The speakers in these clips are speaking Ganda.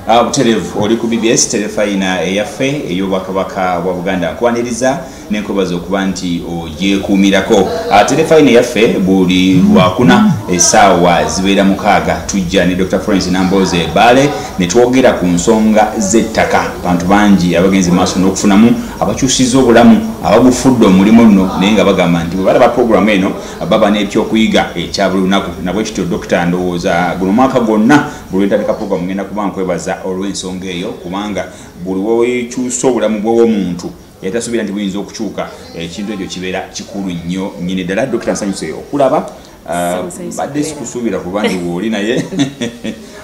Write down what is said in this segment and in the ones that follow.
Buterevu oli ku BBS Terefayina eyaffe ey'Obwakabaka bwa Buganda. Nkwaniriza n'enkobaza okuba nti ogyekuumirako. Terefayina eyaffe buli Lwakuna essaawa zibeera 6 tujja ne Dr. Florence Nambooze Bbaale ne twogera ku nsonga z'ettaka. Bantu bangi abagenze mu maaso n'okufunamu, abakyusizza obulamu, abagufudde omulimu nno, naye nga bagamba nti bwe balaba puroguramu eno baba n'ebyokuyiga ekya buli lunaku. Nabwe kityo Dokita, ndowooza guno mwaka gwonna buli lwentandika puroguramu ngenda kuba nkwebaza olw'ensonga eyo, kubanga buli wekyusa obulamu bw'omuntu yatasuubira nti buyinza okukyuka, ekintu ekyo kibeera kikulu nnyo nnyini ddala. Dokita, nsanyuse okulaba. Badde sikusuubira kuba ndi wooli, naye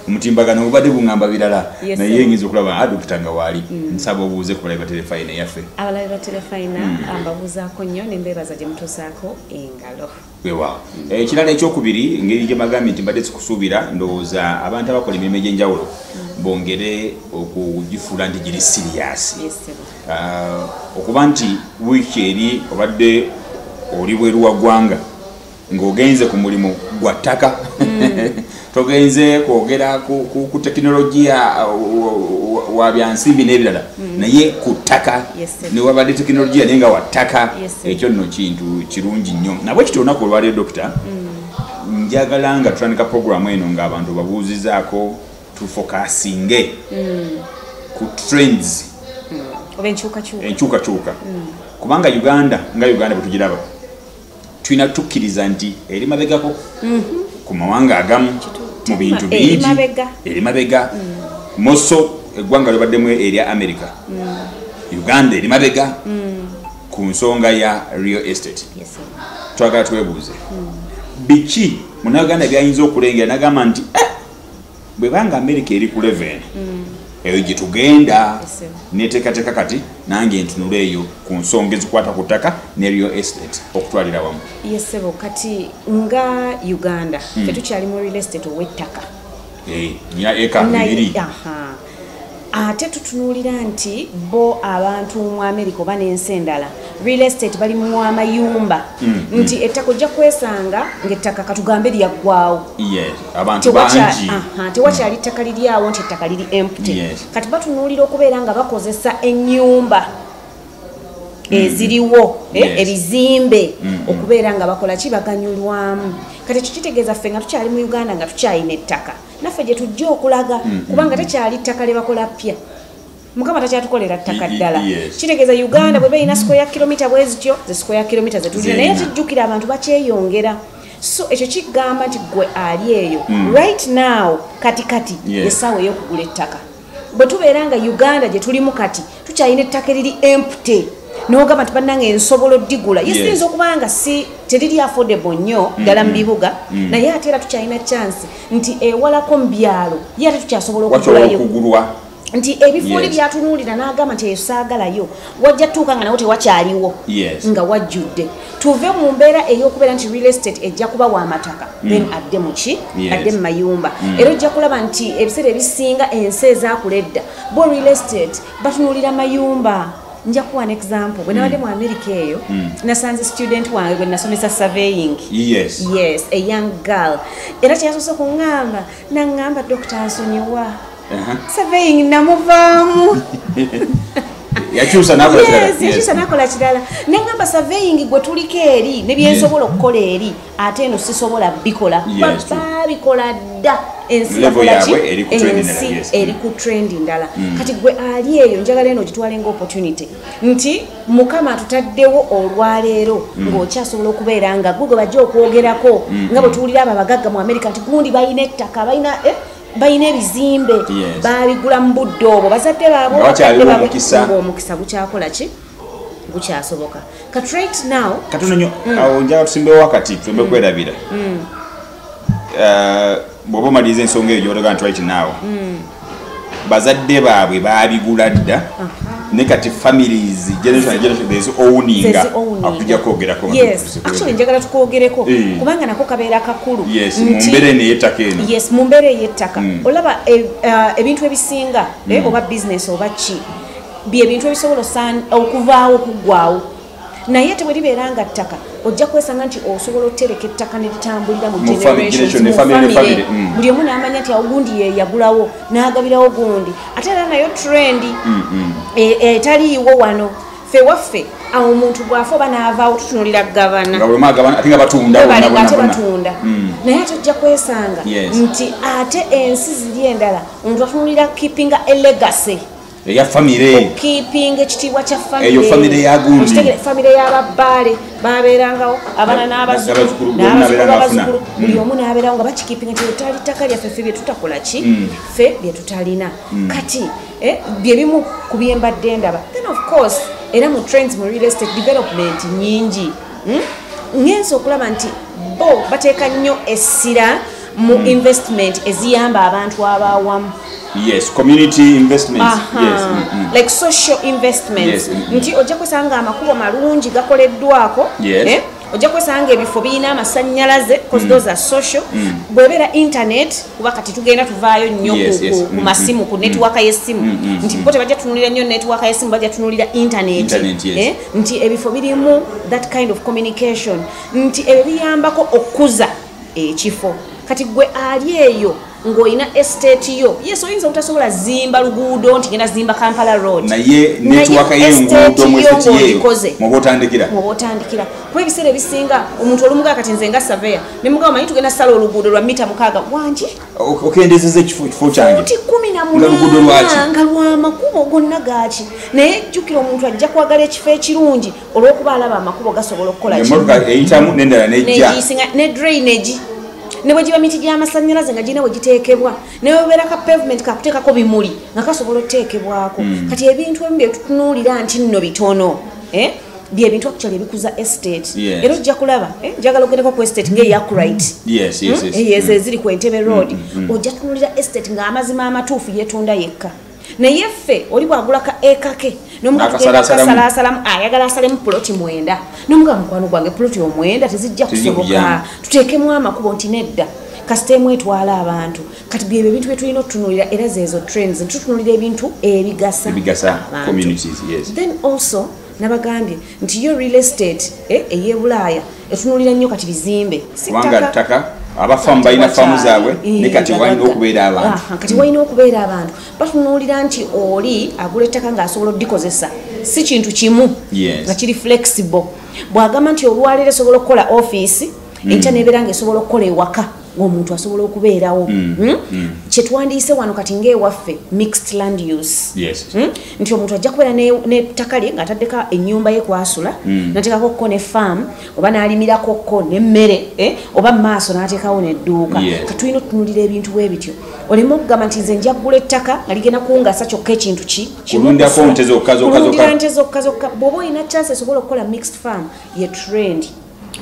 omutimbagano gubadde guŋŋamba birala, naye nyinza okulaba dokita nga waali. Nsaba obuuze ku balabi ba Terefayina eyaffe. Abalabi ba Terefayina mbabuuzaako nnyo ne mbeebaza gye mutuusaako engalo. Weewaawo. Ekirala ekyokubiri, engeri gye magambye nti mbadde sikusuubira, ndowooza abantu abakola emirimu egy'enjawulo bongere okugifuula nti giri serious. Okuba nti wiiki eri obadde oli bweru wa ggwanga ng'ogenze ku mulimu gwa ttaka, togenze kwogera ku tekinologiya wa byansimbi n'ebirala, naye ku ttaka, newabadde tekinologiya naye nga wa ttaka, ekyo nno kintu kirungi nnyo. Nabwe kityo olunaku olwaleero, Dokita, njagala nga tutandika puroguramu eno ng'abantu babuuzizaako tufokasinge ku trends oba enkyukakyuka. Enkyukakyuka, kubanga Uganda nga Uganda bwe tugiraba, tulina tukkiriza nti eri mabegako ku mawanga agamu mu bintu bingi, eri mabega moso. Eggwanga libaddemu erya America, Uganda eri mabega ku nsonga ya real estate. Twagala twebuuze biki Munnayuganda byayinza okulengera nagamba nti bwebanga America eri ku level eyo gye tugenda, neteekateeka kati nange ntunula eyo ku nsonga ezikwata ku ttaka ne real estate okutwalira wamu. Yes ssebo, kati nga Uganda ffe tukyali mu real estate ow'ettaka. Nya eka bibiri. Ate tutunuulira nti bo abantu mu America oba n'ensi endala real estate bali mu amayumba, nti ettaka ojja kwesanga ng'ettaka katugambe lyaggwawo. Abantu bangi. Tewakyali ttaka liri awo nti ettaka liri empty. Kati batunuulira okubeera nga bakozesa ennyumba eziriwo, ebizimbe, okubeera nga bakola ki, baganyulwamu. Kati ekyo kitegeeza ffe nga tukyali mu Uganda nga tukyalina ettaka, naffe gye tujja okulaga, kubanga tekyali ttaka lye bakola ppya, Mukama takyatukolera ttaka ddala. Kitegeeza Uganda bwe balina square kilomita bwe zityo, ze square kilomita ze tulina, naye tujjukira abantu bakyeyongera. So ekyo kigamba nti gwe ali eyo right now, kati kati essaawa ey'okugula ettaka. Bwe tubeera nga Uganda gye tulimu kati tukyalina ettaka eriri empty, n'ogamba nti bannange nsobola oddigula, yesiyinza okuba nga si teriri affordable nnyo ddala mu bibuga, naye ate era tukyalina chance nti ewalako mu byalo ye ate tukyasobola okugulayo. Nti ebifo byatunuulira n'agamba nti eyo saagalayo, wajja tuuka nga nawo tewakyaliwo, nga wajjudde. Tuve mu mbeera ey'okubeera nti real estate ejja kuba w'amataka, then adde mu ki, adde mu mayumba. Era ojja kulaba nti ebiseera ebisinga ensi ezaakula edda bo real estate batunuulira mayumba. Nja kuwa an example. Bwe nabadde mu America eyo, nasanze student wange gwe nasomesa surveying. Yes, a young girl. Era kyeyasoose okuŋŋamba, naŋŋamba, "Dokita, nsonyiwa, surveying namuvaamu." Yakyusa n'akola kirala. Yes, yakyusa n'akola kirala. Neŋŋamba, "Surveying gwe tuliko eri ne byensobola okukola eri, ate eno sisobola bikola." Babikola dda, ensi yakola ki, ensi eri ku trend ndala. Kati gwe ali eyo, njagala eno ogitwale nga opportunity nti Mukama atutaddewo olwaleero ng'okyasobola okubeera nga gwe gwe bajja okwogerako, nga bwe tuwulira abo abagagga mu America nti gundi balina ettaka, balina balina ebizimbe, babigula mu budde obwo bazadde baabwe ng'omukisa gukyakola ki, gukyasoboka. Kati right now Katono nnyo awo, njagala tusimbewo wakati tumbe kwerabira. Bw'oba omaliriza ensonga eyo gy'otoga nti right now bazadde baabwe babigula dda, ne kati families, generation generation there's owning, akujja kwogerako. Yes, actually njagala tukwogereko kubanga nako kabeera kakulu. Yes, mu mbeera eno ey'ettaka eno. Yes, mu mbeera ey'ettaka. Olaba ebintu ebisinga, oba business oba ki, bye bintu ebisobola okuvaawo okuggwawo. Naye te bwe libeera nga ttaka, ojja kwesanga nti osobola otereka ettaka ne litambulira mu generations, mu family. Buli omu n'amanya nti awo gundi ye yagulawo n'agabirawo gundi. Ate era nayo trend etaliiwo wano. Ffe waffe awo omuntu bw'afa oba n'avaawo tutunulira gavana. Nga buli omu agabana, ate nga batunda bonna, bonna, batunda. Naye ate ojja kwesanga nti ate ensi ziri endala omuntu atunulira keeping a legacy eya famire, keeping ekitiibwa kya famire, eyo famire ya gundi, famire y'ababbaale babeerangawo abaana n'abazzukulu, n'abazzukulu, buli omu n'abeerawo nga bakikeepinga nti etali ttaka lyaffe ffe bye tutakola ki, ffe bye tutalina. Kati bye bimu ku bye mbadde ndaba. Then of course era mu trends mu real estate development nyingi, ngenze okulaba nti bo bateeka nnyo essira mu investment eziyamba abantu abawamu. Yes, community investments. Yes. Like social investments. Nti ojja kwesanga amakubo malungi gakoleddwako. Ojja kwesanga ebifo birina amasannyalaze, because those are social. Bw'ebeera internet, kuba kati tugenda tuvaayo nnyo ku masimu, ku network y'essimu. Nti bo tebajja tunuulira nnyo network y'essimu, bajja tunuulira internet. Nti ebifo birimu that kind of communication. Nti ebyo biyambako okukuza ekifo. Kati gwe ali eyo ng'olina estate yo, yes, oyinza obutasobola zimba luguudo nti ngenda zimba Kampala Road, naye network y'enguudo mu estate yeeyo mwoba otandikira, mwoba otandikira. Kuba ebiseera ebisinga omuntu olumugaa, kati nze nga surveyor ne mugamba manyi tugenda sala oluguudo lwa mita 6 wangi okendezeza ekifo kyange futi 18 nga lw'amakubo gonna gaaki. Naye jjukira omuntu ajja kwagala ekifo ekirungi olw'okuba alaba amakubo gasobola okukola ki, emmotoka eyitamu n'endala nejja ne drainage, ne bwe giba miti gy'amasannyalaze nga girina we giteekebwa, ne bwe bubeera ka pavement kakuteekako bimuli nga kasobola okuteekebwako. Kati ebintu ebimu bye tutunuulira nti nno bitono, bye bintu actually ebikuza estate. Era ojja kulaba, njagala ogendeko ku estate ng'eya Accurate. Ezo eziri ku Entebbe Road. Ojja tunuulira estate ng'amazima amatuufu yeetunda yekka. Naye ffe oli bw'agula ka eka ke n'omugasalaasalamu ayagala asalemu puloti 9, n'omugamba mukwano gwange puloti 9 tezijja kusoboka, tuteekemu amakubo nti nedda, kasita emu etwala abantu. Kati byebyo ebintu bye tulina okutunuulira, era zeezo trends, tutunuulira ebintu ebigasa communities. Yes. Then also nabagambye nti yo real estate ey'e Bulaaya etunuulira nnyo kati bizimbe, kubanga ttaka abafamu balina faamu zaabwe, ne kati walina okubeera abantu. Kati walina okubeera abantu. Batunuulira nti oli agula ettaka ng'asobola oddikozesa, si kintu kimu nga kiri flexible. Bw'agamba nti olwaleero esobola okukola ofiisi, enkya n'ebeera ng'esobola okukola ewaka, ng'omuntu asobola okubeerawo. Kye twandiise wano kati ng'ewaffe mixed land use. Nti omuntu ajja kubeera n'ettaka lye ng'ataddeko ennyumba ye kwasula, n'ateekako ko ne farm, oba n'alimirako ko n'emmere, oba mu maaso n'ateekawo n'edduuka. Kati tulina okutunuulira ebintu bwe bityo. Oleme okugamba nti nze nja kugula ettaka nga ligenda kungasa kyokka ekintu ki kulundako nte zokka zokka zokka. Nte zokka zokka. Bw'oba olina chance esobola okukola mixed farm, ye trend.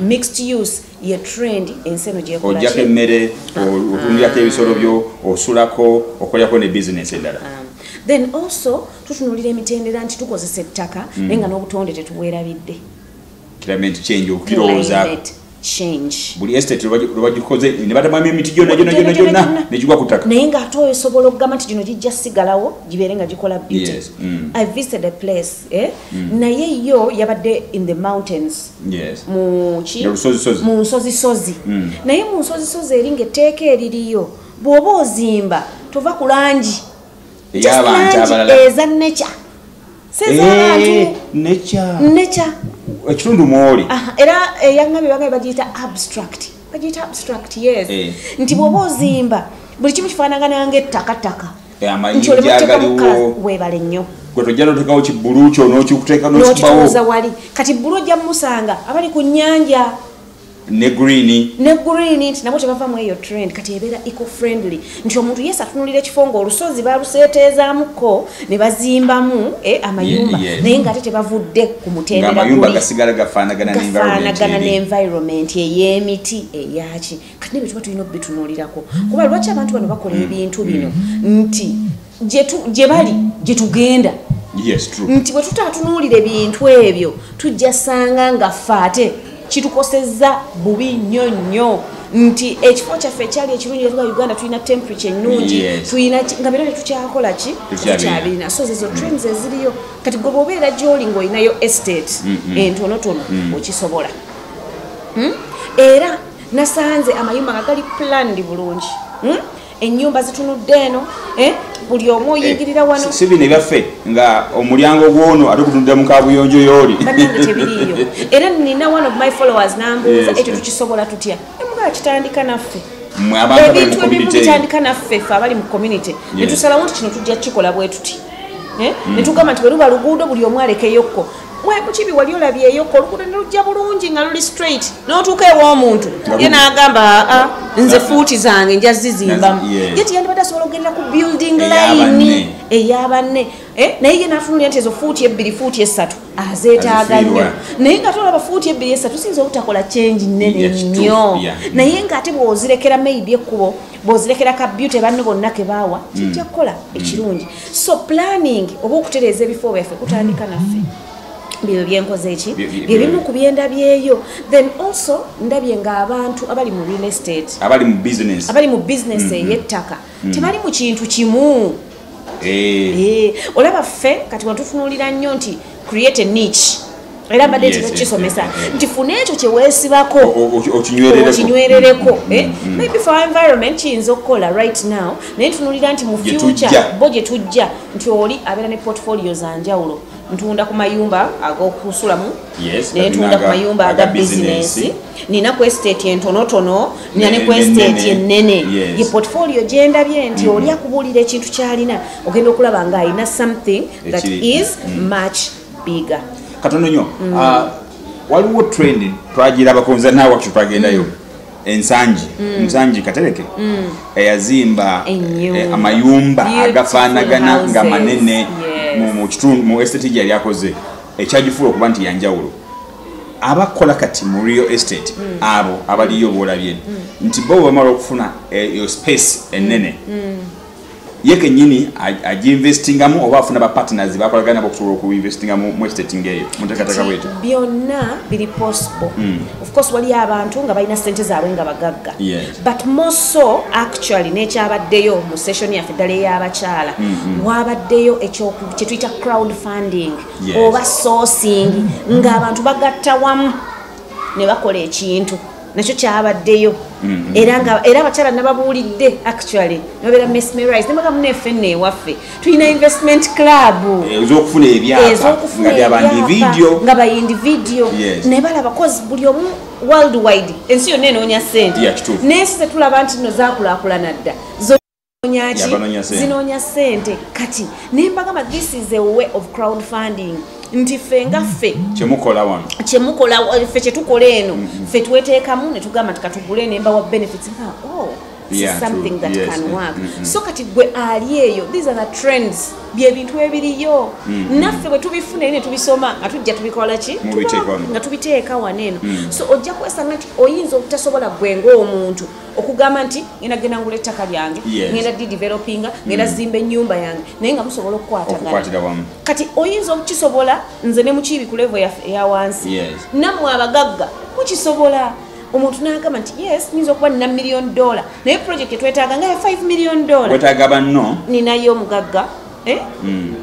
Mixed use ye trend ensi eno gyekola. Ojjako emmere, otundirako ebisolo byo, osulako, okolerako ne business endala. Then also tutunuulira emitendera nti tukozesa ettaka naye nga n'obutonde tetubwerabidde. Climate change okukirowoozaako. Change. Buli estate lwebagikoze ne batemamu emiti gyonna gyonna gyonna gyonna ne gigwa ku ttaka. Naye ng'ate osobola okugamba nti gino gijja sigalawo gibeere nga gikola beauty. I visited a place, naye yo yabadde in the mountains. Mu nsozisozi. Naye mu nsozisozi eri ng'etteeka eririyo bw'oba ozimba tova ku langi ey'abantu abalala eza nature. Sez'abantu. Nature. Ekitundu mwoli. Era eyaŋŋambye bagambye bagiyita abstract. Bagiyita abstract, yes. Nti bw'oba ozimba buli kimu kifaanagana ng'ettakataka. Amayinja agaliwo. Weebale nnyo. Gwe tojja n'oteekawo kibbulu kyo n'okikuteeka n'okikubawo. N'okituuza wali. Kati bbulu ojja mmusanga abali ku nnyanja. Ne green. Ne green nti nabo tebava mu eyo trend. Kati ebeera eco friendly. Nti omuntu yes atunuulira ekifo ng'olusozi baluseeteezaamuko ne bazimbamu amayumba, naye ng'ate tebavudde ku mutendera guli. Amayumba gasigala gafaanagana n'environment ey'emiti eyaki. Kati n'ebyo tuba tulina okubitunuulirako. Kuba lwaki abantu bano bakola ebintu bino nti gye bali gye tugenda. Yes, true. Nti bwe tutatunuulira ebintu ebyo tujja sanga nga ffe ate kitukosezza bubi nnyo nnyo. Nti ekifo kyaffe ekyali ekirungi tuga Uganda tulina temperature ennungi, tulina nga bino tetukyakola ki, tetukyabirina. So zezo trends eziriyo kati. Gwe bw'obeera gy'oli ng'olinayo estate entonotono, okisobola. Era nasanze amayumba nga gali planned bulungi. Ennyumba zitunudde eno, buli omu oyingirira wano. Si bino ebyaffe nga omulyango gwono ate okutunudde mu kabuyonjo yooli. Bannange, tebiriiyo. Era nina one of my followers nambuuza, ekyo tukisobola tutya? Emugaa kitandika naffe. Mmwe abantu abali mu Ebintu ebimu community eyo. bitandika naffe, ffe abali mu community, ne tusalawo nti kino tujja kukikola bwe tuti. Ne tugamba nti bwe luba luguudo, buli omu alekeyokko. Mukibi wali olabyeyokko oluguudo ne lujja bulungi nga luli straight, n'otuuka ew'omuntu ye n'agamba, aa, nze fuuti zange nja zizimbamu. Ye tiyandibadde asobola okugendera ku building Ey'abanne. line ey'abanne. Naye ye n'atunulira nti ezo fuuti 2, fuuti 3 azeetaaga nnyo. Azifiirwa. Naye nga tolaba fuuti 2, 3 siyinza obutakola change nnene nnyo. Naye ng'ate bw'ozirekera maybe ekkubo, bw'ozirekera ka beauty banno bonna ke baawa, kijja kukola ekirungi. So planning oba okutereeza ebifo byaffe kutandika naffe. Byo byenkoze eki bye bimu ku byendabyeyo. Then also ndabye ng'abantu abali mu real estate, abali mu business, abali mu business ey'ettaka, tebali mu kintu kimu. Olaba ffe kati watutunuulira nnyo nti create a niche, era mbadde tekisomesa nti funa ekyo kyeweesibako, okinywerereko. Okinywerereko. Maybe for our environment kiyinza okukola right now, naye ntunuulira nti mu Gye future tujja. bo gye tujja nti oli abeera ne portfolio za njawulo. Ntunda ku mayumba ag'okusulamu, naye ntunda ku mayumba aga bizinesi, nina ku estate entonotono, nina ne ku estate ennene. Ye portfolio gyendabye nti oli akubuulira ekintu kyalina, ogenda okulaba ng'alina something that is much bigger. Katono nnyo. Ah, waliwo trend twagirabako, nze naawe wakyo twagendayo ensangi nsangi Katereke eyazimba Ennyumba. Amayumba Beautiful agafaanagana nga houses. manene mu kitundu, mu estate gye yali akoze, ekyagifuula okuba nti yanjawulo. Abakola kati mu real estate, abo abaliyo boolabye nti bo bamala okufuna eyo space ennene, ye kennyini agiinvestingamu oba afuna ba partners bakolagana nabo okusobola okuinvestinga mu estate ng'eyo mu nteekateeka bwetyo? Byonna biri possible. Of course waliyo abantu nga balina sente zaabwe nga bagagga, but more so actually n'ekyabaddeyo mu session yaffe ddala ey'abakyala, wabaddeyo kye tuyita crowd funding oba sourcing, ng'abantu bagatta wamu ne bakola ekintu, nakyo kyabaddeyo. Era nga era abakyala nababuulidde, actually nababeera mesmerized, nebaga muneffe nno ewaffe tulina investment club ez'okufuna ebyapa ez'okufuna nga byaba ebyapa, individual. nga ba individual. Ne balaba, cause buli omu worldwide, ensi yonna enoonya ssente. Yeah, kituufu. N'ensi tetulaba nti nno zakulaakulana dda, zinoonya ki? Yeah, banoonya ssente. Zinoonya ssente. Kati ne mbagamba this is a way of crowdfunding, nti ffe nga ffe kyemukola wano, kyemukola ffe kyetukola eno, ffe tweteekamu ne tugamba nti katugule, nembawa benefits. Nga, oh, this is something that can work. So kati gwe ali eyo, these are the trends, byebintu ebiriyo. Naffe bwe tubifuna eri ne tubisoma nga tujja tubikola ki? Mubiteeka wano. Nga tubiteeka wano eno. So ojja kwesanga nti oyinza obutasobola gwe ng'omuntu okugamba nti ngenda genda ngula ettaka lyange, ngenda didevelopinga, ngenda zimba ennyumba yange, naye nga musobola okukwatagana. Okukwatira wamu. Kati oyinza okukisobola nze ne mukiibi ku level eya wansi, nammwe abagagga mukisobola. Omuntu n'agamba nti yes, nyinza okuba nina million dollar, naye project etwetaaga nga ya $5 million. Wetaaga banno. Ninayo omugagga, eh?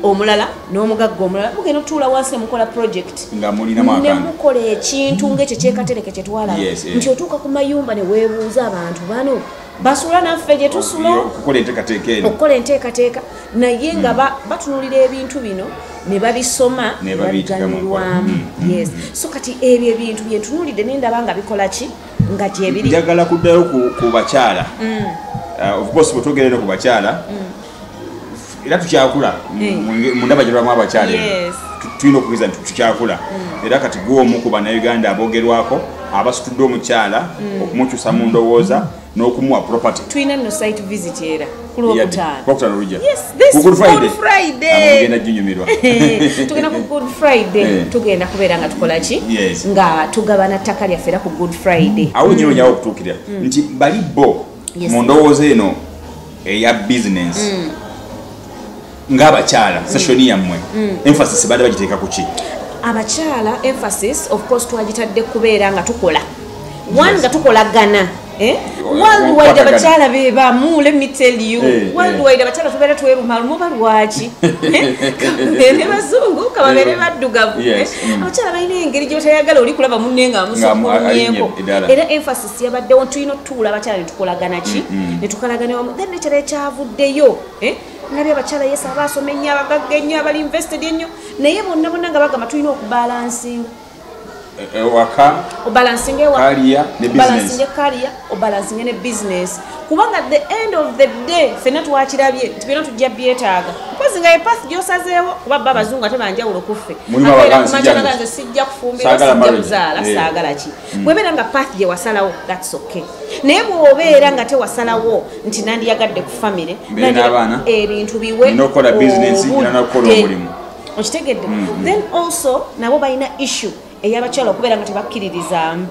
Omulala n'omugagga omulala, mugenda otuula wansi ne mukola project nga mulinamu ne akantu. Mukola ekintu ng'ekyo kyekatereke kye twalaba, nti otuuka ku mayumba ne weebuuza abantu bano basula naffe gye tusula. Okukola enteekateeka eno. Okukola enteekateeka, naye nga batunuulira ebintu bino ne babisoma, Ne ne babiteeka mu nkola. babiganyulwamu. Yes, so kati ebyo ebintu byentunuulidde nendaba nga bikola ki, nga gyebiri. Njagala kuddayo ku bakyala. Of course bwe twogera eno ku bakyala, era tukyakula mu ndaba gyetulamu abakyala eno. Tulina okukkiriza nti tukyakula, era kati gwomu ku bannayuganda aboogerwako abasitudde omukyala okumukyusa mu ndowooza n'okumuwa property. Tulina nno site visit era ku Lwokutaano. Lwokutaano lujja. Yes, this Ku Good Friday. Good Friday. Abo mugenda ginyumirwa. Tugenda ku Good Friday. Tugenda kubeera nga tukola ki? Nga tugabana ttaka lyaffe era ku Good Friday. Awo nyini onyawo okutuukirira nti bali bo mu ndowooza eno eya business ng'abakyala, session yammwe emphasis badde bagiteeka ku ki? Abakyala emphasis of course twagitadde kubeera nga tukola one, nga tukolagana. Worldwide abakyala be bamu, let me tell you. Worldwide abakyala tubeera twerumalumu oba lwaki? Kababeere bazungu, kababeere baddugavu. Abakyala balina engeri gy'otayagala oli kulaba munne nga amusukulumyeko. Era emphasis yabaddewo tulina otutuula abakyala ne tukolagana ki? Ne tukolagana wamu. Then ekirala ekyavuddeyo, ngabye abakyala yes abaasoma ennyo, abagagga ennyo, abali invested ennyo, naye bonna bonna nga bagamba tulina okubalansinga. Ewaka, obalansinga ewaka, career ne business. Obalansinga career, obalansinga ne business. Kubanga at the end of the day ffenna twakirabye nti byonna tujja byetaaga. Mpozi nga ye path gy'osazeewo, kuba bo abazungu ate banjawulo ku ffe. Mulimu Abeera abaganzi ku makya sijja nga nze sijja kufumbirwa, Saagala sijja marriage. kuzaala, saagala ki. Bw'ebeera nga path gye wasalawo, that's okay. Naye bw'obeera nga tewasalawo nti nandiyagadde ku family, Mbeere n'abaana, ebintu biwe nina okukola business, nina n'okukola obudde. omulimu. Okitegedde? Then also nabo balina issue ey'abakyala okubeera nga tebakkiririzaamu.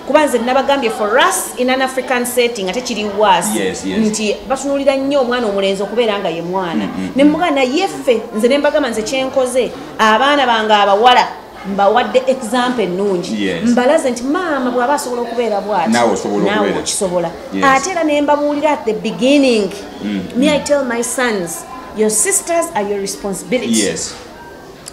Kuba nze nabagambye for us in an African setting ate kiri worse. Yes. Nti batunuulira nnyo omwana omulenzi okubeera nga ye mwana. Ne mugamba naye ffe nze ne mbagamba nze kyenkoze abaana bange abawala mbawadde example ennungi. Mbalaze nti maama bw'aba asobola okubeera bw'ati, Naawe osobola naawe okubeera. okisobola. Ate era ne mbabuulira at the beginning, me I tell my sons, your sisters are your responsibility.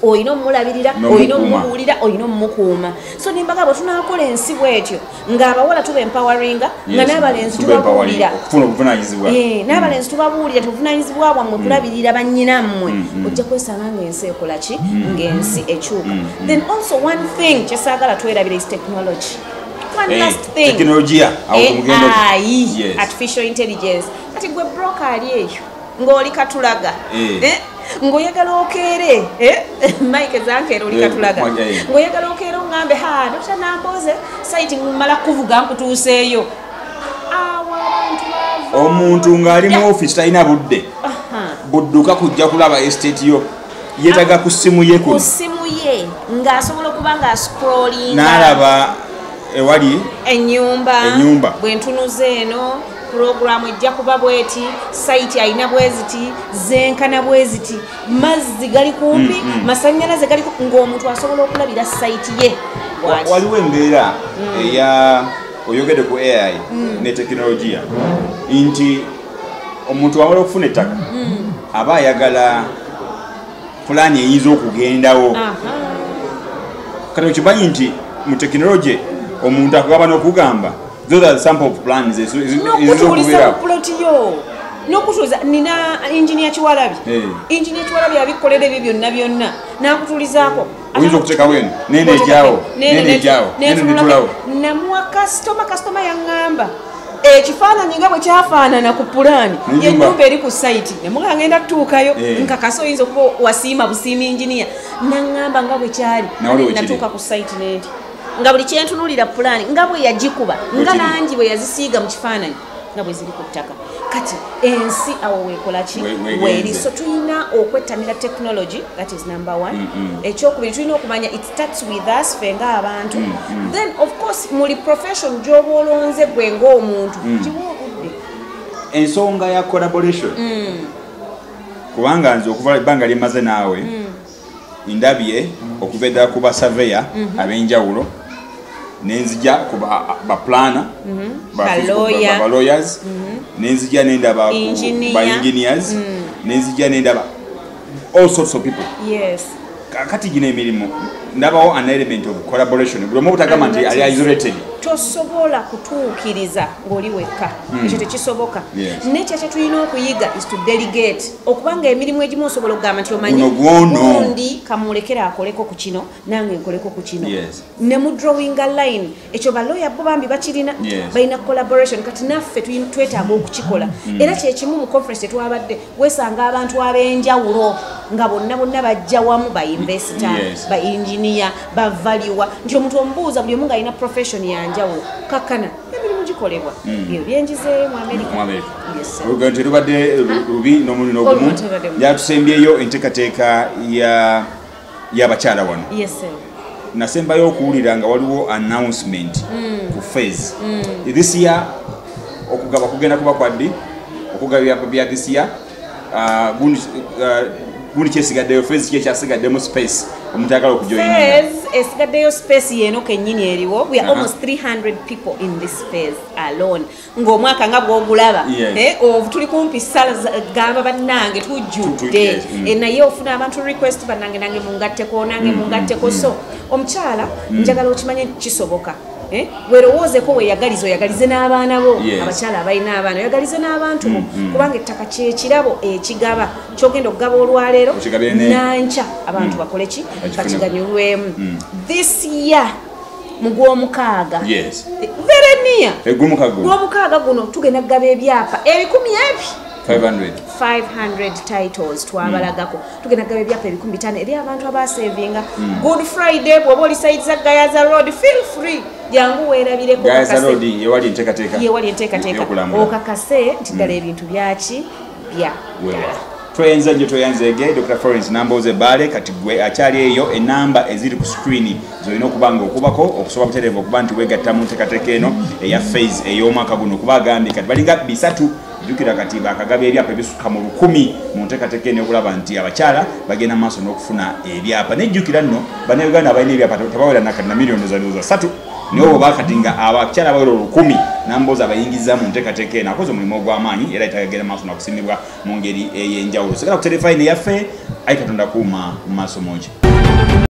Olina omulabirira, N'omukuuma. olina omubuulira, olina omumukuuma. So nembaga bwe tunaakola ensi bw'etyo ng'abawala tuba empoweringa, nga n'abalenzi Tuba empowering, tubabuulira. okufuna obuvunaanyizibwa. N'abalenzi tubabuulira obuvunaanyizibwa bwammwe kulabirira bannyinammwe. Ojja kwesanga ng'ensi ekola ki? Ng'ensi ekyuka. Then also one thing kyesaagala twerabira is technology. One last thing. Tekinologiya, awo ku mugendo. AI, artificial intelligence. Kati gwe broker ali eyo ng'oli Katulaga. Ng'oyagala okeere, Mike Zankeera oli Katulaga. Ng'oyagala okeere oŋŋambe, ha, Dr. Namboze, site mmala kuvuga nkutuuseeyo. Awo abantu baava. Omuntu ng'ali mu office talina budde. Budduka kujja kulaba estate yo. Yeetaaga ku ssimu ye kuno. Ku ssimu ye ng'asobola okuba ng'ascrollinga. N'alaba ewali ennyumba. Ennyumba. Bwe ntunuza eno programu ejja kuba bweti, site alina bweziti, zenkana bweziti, mazzi gali kumpi, masannyalaze gali kumpi, ng'omuntu asobola okulabira site ye. Bw'ati. Waliwo embeera eya oyogedde ku AI ne tekinologiya nti omuntu wamala okufuna ettaka aba ayagala pulaani eyinza okugendawo. Kati okimanyi nti mu tekinologi omuntu akugamba n'okugamba those are the sample of plans N'okutuuliza okubeera. ku plot yo. N'okutuuliza, nina engineer Kiwalabye. Engineer Kiwalabye abikolera ebyo byonna byonna. N'akutuulizaako. Oyinza okuteekawo eno, nene ejaawo, nene ejaawo, nene netulawo. Namuwa customer, customer yaŋŋamba. Ekifaananyi nga bwe kyafaanana ku pulaani, N'ennyumba. y'ennyumba eri ku site. Ne mugamba ngenda kutuukayo, nkakasa oyinza okuba wasiima busiimi engineer. N'aŋŋamba nga bwe kyali. Nawe bwe kiri. Natuuka ku site n'enti. Nga buli kyentunuulira pulaani, nga bwe yagikuba, Bwe nga kiri. langi bwe yazisiiga mu kifaananyi, nga bwe ziri ku ttaka. Kati ensi awo weekola ki? Weegenze. Weeri. So tulina okwettanira technology, that is number one. Ekyokubiri tulina okumanya it starts with us ffe ng'abantu. Then of course muli profession gy'oba olonze gwe ng'omuntu, giwe obudde. Ensonga ya collaboration. Kubanga nze okuva ebbanga lye mmaze naawe, ndabye okuva eddala ku ba surveyor ab'enjawulo, nenzija ku ba planner, Ba lawyer. ba lawyers, nenzija nendaba ku Engineer. ba engineers, nenzija nendaba all sorts of people. Kakati gino emirimu ndabawo an element of collaboration, buli omu obutagamba nti ali isolated. Tosobola kutuukiriza ng'oli wekka, ekyo tekisoboka. Nekyo kye tulina okuyiga is to delegate, okubanga emirimu egimu osobola okugamba nti omanyi Guno gwono. gundi kamulekere akoleko ku kino, nange nkoleko ku kino. Ne mu drawing a line, ekyo baloya bo bambi bakirina, balina collaboration. Kati naffe twetaaga okukikola. Era kyekimu mu conference tetwabadde wesanga abantu ab'enjawulo nga bonna bonna bajja wamu, ba investor, ba engineer, ba valuer, nti omuntu omubuuza buli omu ng'alina profession yanjawulo. Kakkana emirimu gikolebwa. Ebyo byenjizeeyo mu America. Mu America. Yes, sir. Olugendo terubadde lubi n'omulundi n'ogumu. Olugendo terubadde lubi. Yatusembyeyo enteekateeka y'abakyala wano. Yes, sir. Nasembayo okuwulira nga waliwo announcement ku phase. This year okugaba kugenda kuba kwa ddi? Okugaba ebyapa bya this year. Gundi, Gundi kyesigaddeyo, phase ki ekyasigaddemu space omuntu ayagala okujoininga? Phase esigaddeyo space yeno kennyini eriwo. We are almost 300 people in this phase alone, ng'omwaka nga bw'ogulaba, tuli kumpi sala gamba bannange tujjudde. Naye ofuna abantu request, bannange nange mungatteko, nange mungatteko. So omukyala, njagala okimanye nti kisoboka. Werowoozeko, weeyagalize, oyagalize n'abaana bo. Abakyala abalina abaana, oyagalize n'abantu bo, kubanga ettaka kyekirabo ekigaba kyogenda okugaba olwaleero, Okigabire nankya abantu bakole ki? Bakifune. Bakiganyulwemu. This year mu gw'omukaaga, very near, Egumukago. Gw'omukaaga guno tugenda kugaba ebyapa ebikumi ebi 500. 500 titles twabalagako. Tugenda kugaba ebyapa 5,000 eri abantu abasevinga. Good Friday, bw'oba oli side za Gayaza Road, feel free, jangu weerabireko. Gayaza Okakase. Road yewali enteekateeka Yewali enteekateeka. y'okulambula. Okakase nti ddala ebintu byaki bya Weewa. ddala. Tweyanza nnyo, tweyanzeege Dr Florence Nambooze Bbaale. Kati gwe akyali eyo, enamba eziri ku screen zolina okuba nga okubako okusobola butereevu okuba nti weegatta mu nteekateeka eno eya phase ey'omwaka guno, kuba agambye kati balinga 300. Jjukira kati bakagaba ebyapa ebisukka mu 1000 mu nteekateeka eno okulaba nti abakyala bagenda maaso n'okufuna ebyapa. Nejjukira nno Bannayuganda abalina ebyapa tebawera nakati na miliyoni za 3, naye oba kati nga abakyala bawera 1000, Nambooze abayingiza mu nteekateeka eno, akoze omulimu ogw'amaanyi era etagenda maaso nakusimibwa mu ngeri ey'enjawulo. Sigala ku terefayina eyaffe. Ayi Katonda kuuma mu maaso mogi.